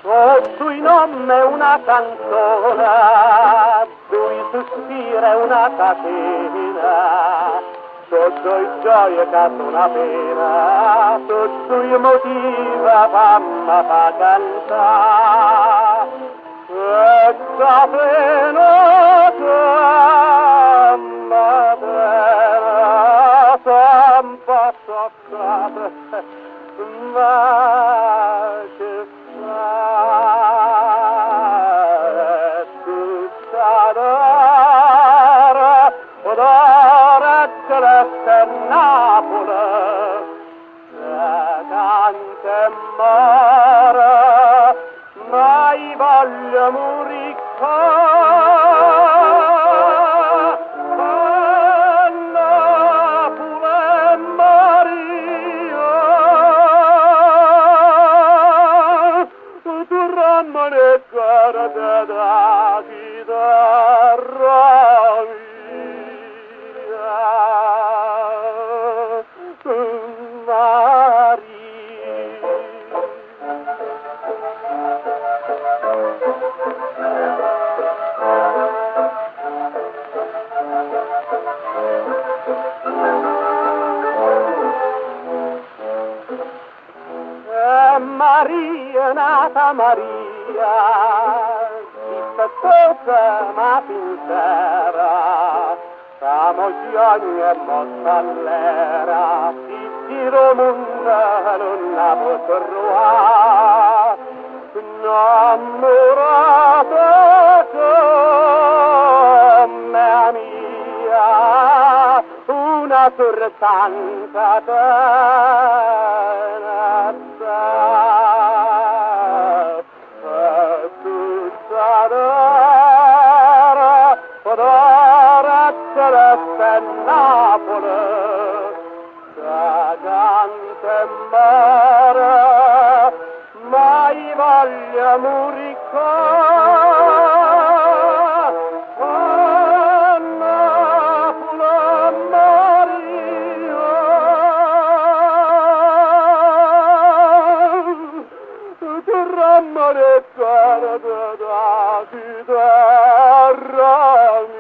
Sotto il nome una canzone, due sospiri una catena, sotto il gioia che una pena, sotto il motivo famma fa cantare. E da pena che ma sempre toccata, ma che fa tutta d'oro, d'oro celeste Napoli, canta e muore, ma io voglio morire qua. A Napoli, Maria, tu ramane cara da chitarra mia. Maria. Maria, nata Maria, dispettosa ma sincera, Samo giorni e mozzarella, ti giro mondo non la può trovare. Innamorata come mia, una soltanto te ne sta. E tutta d'oro, d'oro celeste Napoli, che canta e muore, ma io voglio morire qua. A Napoli, Maria, tu ramane cara da chitarra mia.